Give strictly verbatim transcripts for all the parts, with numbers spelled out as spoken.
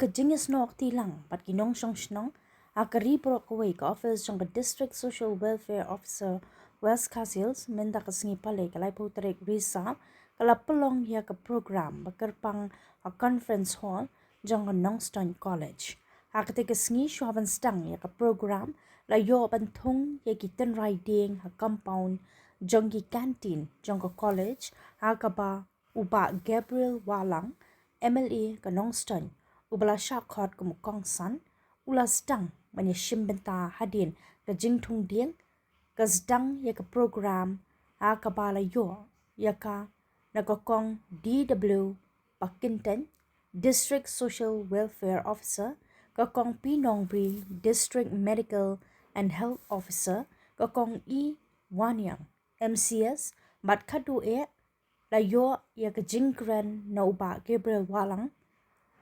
Ka jingïasnoh kti lang bad ki nongshong shnong ha ka Ri Baroh kawei, ka office jong ka District Social Welfare Officer, West Khasi Hills, mynta ka sngi Palei, ka laiphew tarik Risaw, ka la pynlong ïa ka program ba kyrpang ha Conference Hall jong ka Nongstoiñ College. Ha katei ka sngi, shuwa ban sdang ïa ka program, la ïoh ban thung ïa ki tynrai dieng ha compound jong ki canteen jong ka college, ha kaba u Bah Gabriel Wahlang, M L A ka Nongstoiñ, uba la shah khot kum u kongsan, u la sdang ban ïashim bynta hadien ka jingthung dieng. Ka sdang ïa ka program ha kaba la ïoh ïa ka na ka Kong D W Bakinteiñ, District Social Welfare Officer, ka Kong P Nongbri, District Medical and Health Officer, ka Kong E Waniang, M C S, bad khatduh eh la ïoh ïa ka jingkren na u Bah Gabriel Wahlang,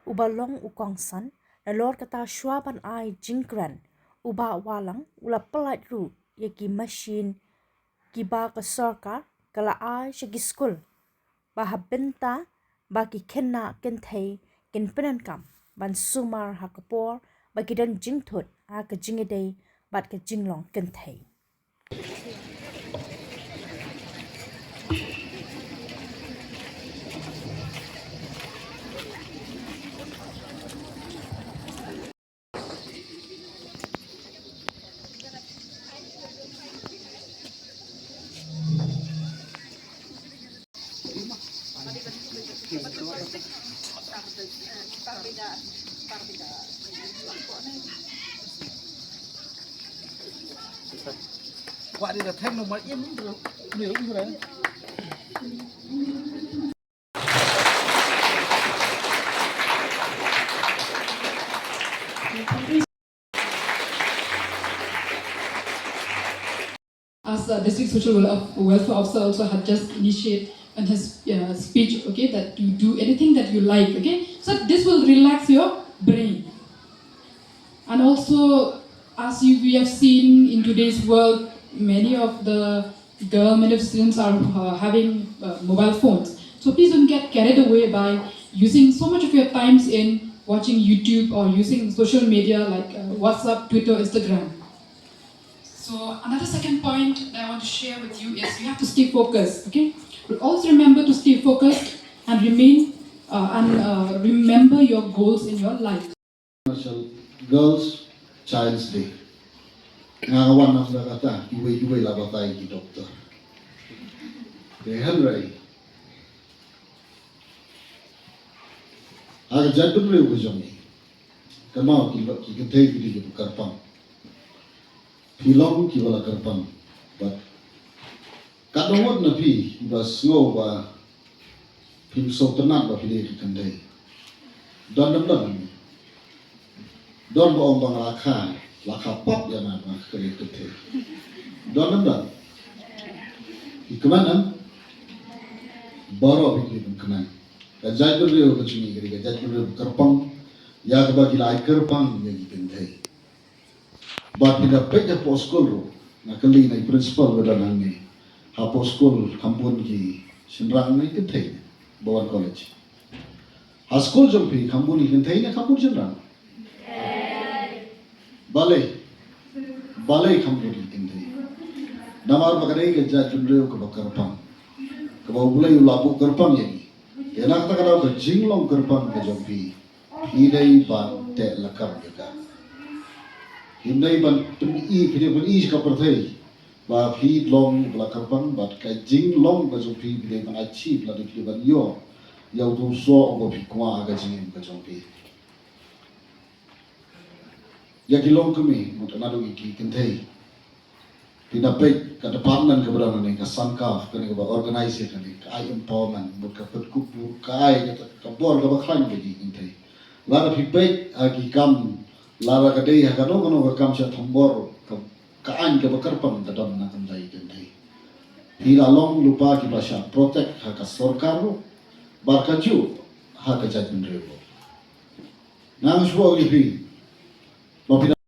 uba long u kongsan. Nalor kata, shuwa ban ai jingkren, u Bah Wahlang u la pyllait ruh ïa ki machine kiba ka sorkar ka la ai sha ki skul, ba ha bynta ba ki khynnah kynthei kin pyndonkam ban sumar ha ka por ba ki don jingthut ha ka jingïadei bad ka jinglong kynthei. As the District Social Wel-, Welfare Officer also had just initiated in his, uh, speech, okay, that you do anything that you like, okay? So this will relax your brain. And also, as you, we have seen in today's world, many of the girl, many of students are, uh, having, uh, mobile phones. So please don't get carried away by using so much of your times in watching YouTube or using social media like, uh, WhatsApp, Twitter, Instagram. So another second point that I want to share with you is you have to stay focused, okay? But also remember to stay focused and remain, uh, and, uh, remember your goals in your life. International Girls Child's Day. Nga ka wan na kata, iwei iwei la batai ki doktor. Te hynrei ha ka jaitbynriew ka jong ngi, ka mut ki, ki kynthei ki dei kiba kyrpang. Phi long kiba la kyrpang. But ka don wat na phi kiba sngew ba phim sngewtynnat ba phi dei ka kynthei. Don, don, don. Don ba ong ba nga la kha, la kha pop ïa nga ba nga ka dei ka kynthei. Don, don, don. Phi kmen em? Baroh phi kmen. Ka jaitbynriew ka jong ngi ka dei ka jaitbynriew ba kyrpang. Ïa kaba ki la ai kyrpang ïa ki kynthei. Bad phi da peit hapoh skul ruh, nga kylli na i principal ba don hangne. Hapoh skul kham bun ki shynrang ne kynthei ba wan college? Ha skul jong phi kham bun ki kynthei ne kham bun shynrang? Balei? Balei kham bun ki kynthei? Namar ba ka dei ka jaitbynriew kaba kyrpang, kaba U Blei u la buh kyrpang ïa ngi. Te na kata ka daw ka jinglong kyrpang ka jong phi, phi dei ban teh lakam ïa ka. Phim dei ban pyni, phi dei ban pyni sha ka pyrthei ba phi long ba la kyrpang, bad ka jinglong ka jong phi, phi dei ban achieve lane phi dei ban ïoh ïa uto u soh uba phi kwah ha ka jingim ka jong phi. Ïa ki longkmie, mut naduh ïa ki kynthei. Phi da peit ka department kaba don hangne, ka SANCAF, kane kaba organize ïa kane, ka ai empowerment, mut ka pynkup, ka ai ka, ka bor kaba khlaiñ ïa ki kynthei. Lada phi peit ha ki kam, lada ka dei ha kano kano ka kam sha thombor, ka, ka aiñ kaba kyrpang ka don na ka bynta ki kynthei. Phi la long lypa kiba shah protect ha ka sorkar ruh, bad kajuh ha ka jaitbynriew ruh. Nga shu ong ïa phi ba phi da